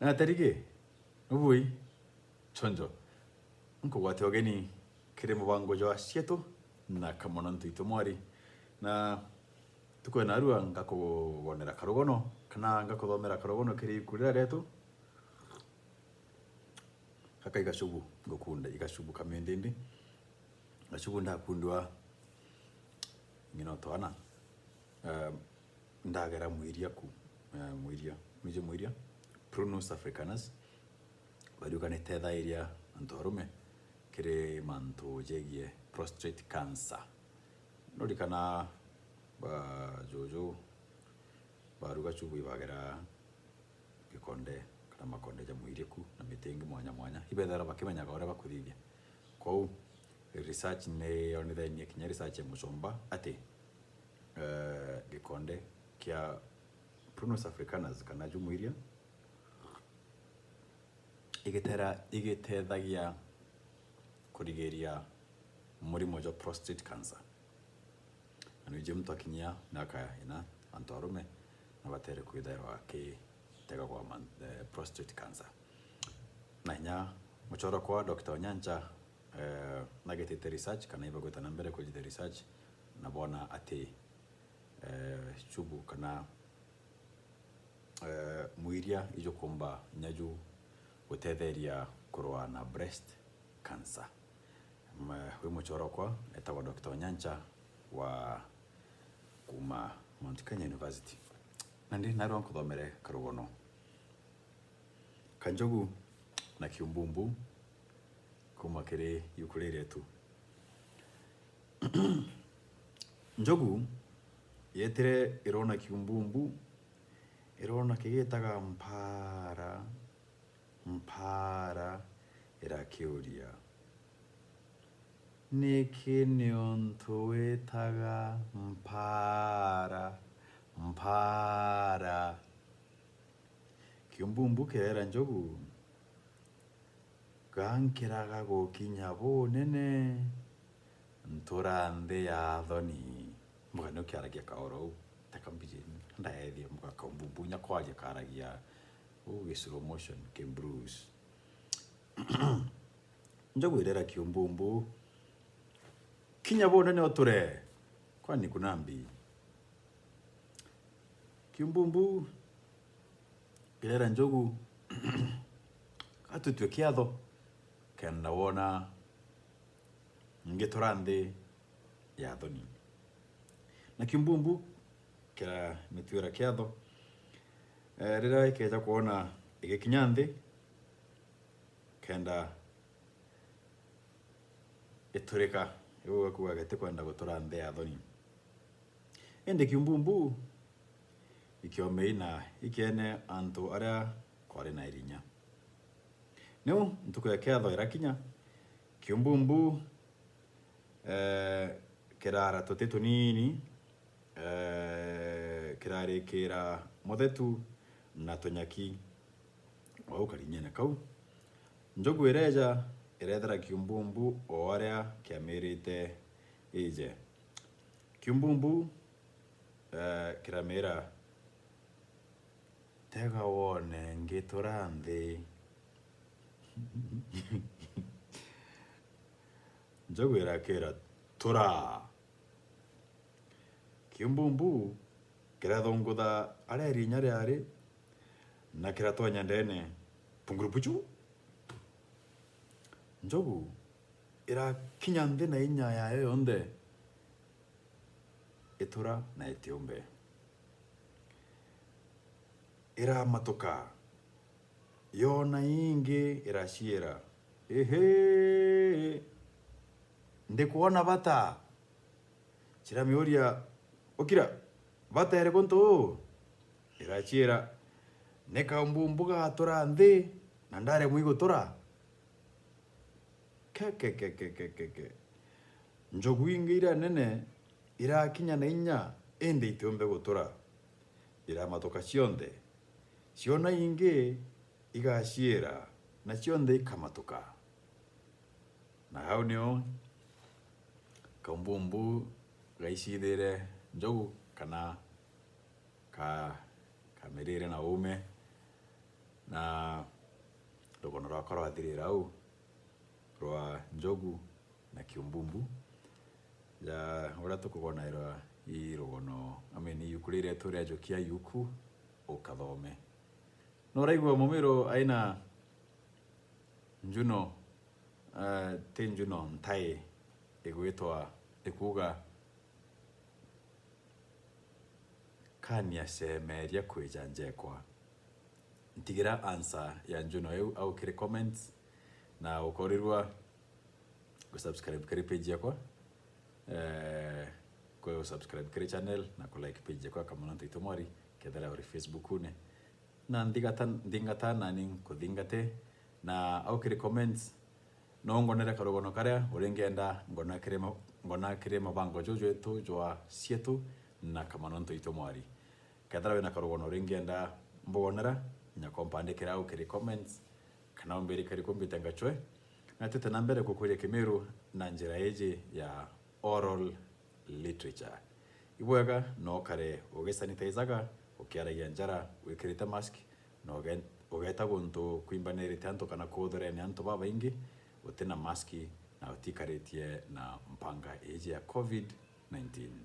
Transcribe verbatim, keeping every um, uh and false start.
Na atarigi, nubui, chonjo. Nkugwatia ugeni kiri mubango jwa Cietu na Kamono Ntuito Mwari. Na tukwena arua ngakubonera karugono, kana ngakuthomera karugono kiri iku riria rietu. Gaka igacubu, ngukunda igacubu kamindindi. Gacubu ndakundwa ng'ina o twana. Eh, ndagera mwiria ku, eh, mwiria, mwije mwiria, Prunus africanus, bariuga ni tethairia antu arume kiri mantu jegie prostate cancer. Nurikana ba juju baruga cubu ibagera gikonde kana makonde ja mwiriku na miti ingi mwanya mwanya, ibethera bakimenyaga uria bakuthithia. Kwou research ni yonithenie kinya research ya mucomba ati, eh, gikonde kia Prunus africanus kana jumwiria igitera-, igitethagia kurigiria murimo jwa prostate cancer. Na nwiji muntu akinyia miaka ina, antu arume no batere kwithairwa akitegagwa man-, eh, prostate cancer. Na inya muchorokwa Doctor Onyancha, eh, nagitite research kana ibagwita na mbere kujite research, na bona ati, eh, chubu kana, eh, mwiria ijukumba inya ju gutetheria kurua na breast cancer. Ma-, wi muchorokwa etagwa Doctor Onyancha wa kuma Mount Kenya University. Nandi narua nkuthomere karugono. Kanjogu na kiumbumbu kuma kiri iuku riri rietu. Njogu yetire irona kiumbumbu, irona kigitaga mpara, mpara, irakiuria, "Niki niuntu witaga mpara, mpara?" Kiumbumbu kirera njogu, "Gankiraga gukinya bunene, ntura nthi ya thoni." Mbuga ni ukiaragia kaoro uu, taka mbiji, ndaethie mbuga kaumbumbu, inya kwaria karagia uu gi slow motion, ki Bruce. Njogu irera kiumbumbu, "Kinya bunene uture, kwani kuna mbi?" Kiumbumbu kirera njogu, "Gatutue kiatho kenda wona ngitura nthi ya thoni." Na kiumbumbu kiramituira kiatho, eh, riria ikeja kwona igikinya nthi, kenda iturika, iu gakuuga gitikwenda gutura nthi ya thoni. Indi kiumbumbu ikiomeina ikene antu aria kwari na irinya. Niu ntuku ya kiatho irakinya, kiumbumbu, eh, kirara tuti tunini, eh, kirarikira muthetu na tunyaki o au karinyene kau. Njogu ireja, irethera kiumbumbu o aria kiamirite ije. Kiumbumbu, eh, kiramira, "Tega wone ngitura nthi." Njogu irakira, "Tura." Kiumbumbu kirathungutha aria irinya riari, na kiratonya ndene, pungurupuchu. Njogu irakinya nthi na inya yayo yonthe, itura na itiumbe. Iramatuka, yona ingi, iraciira, "Ihi! Ndikwona bata." Ciramiuria, "Ukira, bata iriku ntu uu?" Iraciira, "Ni kaumbumbu gatura nthi, na ndaremwa igutura." Ke, ke, ke. Njogu ingi iria nene irakinya na inya, indi itiumbe gutura. Iramatuka cionthe. Ciona ingi igaciira, na cionthe ikamatuka. Na au nio kaumbumbu gaicithire njogu kana ka-, kamirire na uume, na Rugono rwakwa rwathirira au rwa njogu na kiumbumbu. Ja, uria tukugonairwa i rugono, I mean, iuku riria turia njukia iuku ukathome. Nuraigua Mumiru aina njuno, eh, ti njuno, ntai igwitwa ikuuga, "Kania cemeria kwija njekwa." Ntigira answer ya njuno iu au kiri comments, na ukorirua gusubscribe kiri page yakwa, eh, ku subscribe kiri channel na ku like page yakwa Kamanonto Itwe Mwari, kethira uri Facebook-une. Na nthigata, nthingata nani nkuthingate, na au kiri comments, no ngonere karugono karia uringenda ngona kiri ma-, ngona kiri mabango juju jwetu jwa Cietu na Kamanonto Itwe Mwari. Kethira wina karugono uringenda mbugonera, inya kumpandikira au kiri comments, kana umbiri kariku mbite ngacwe. Na twite na mbere kukwiria Kimiru na njira iji ya oral literature. Ibwega no ukare ugisanitizaga, ukiaragia njara wikirite mask, na uge-, ugeta guntu kwimbanirite antu kana kuthurene antu babaingi uti na mask na utikaritie na mpanga iji ya covid nineteen.